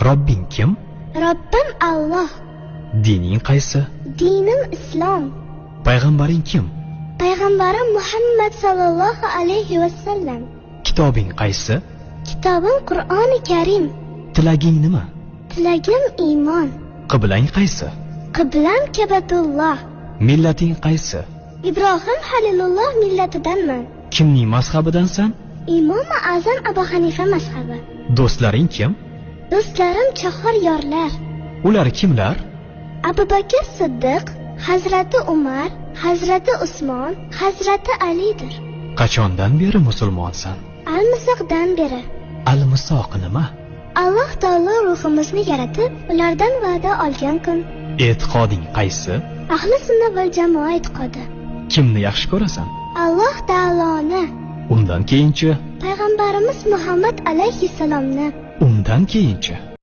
Robbing kim? Robbim Alloh. Dining qaysi? Dinim Islom. Payg'ambaring kim? Payg'ambarim Muhammad sallallohu alayhi va sallam. Kitobing qaysi? Kitobim Qur'oni Karim. Tilaging nima? Tilagim iymon. Qiblang qaysi? Qiblam Kabatulloh. Millating qaysi? Ibrohim Halilulloh millatidanman. Kimning mazhabidansan? Imomi Azam Abu Hanifa mazhabi. Do'stlaring kim? Do'stlarim chahar yorlar. Ular kimlar? Abu Bakr Siddiq, Hazrati Umar, Hazrati Usmon, Hazrati Alidir. Qachondan beri musulmonsan? Al-Misoqdan beri. Al-Misoq nima? Alloh taolo ruhimizni yaratib, ulardan va'da olgan kun. E'tiqoding qaysi? Ahli sunna val jamoa e'tiqodi. Kimni yaxshi ko'rasan? Alloh taoloni. Undan keyinchi? Payg'ambarimiz Muhammad alayhissalomni. Undan keyinchi?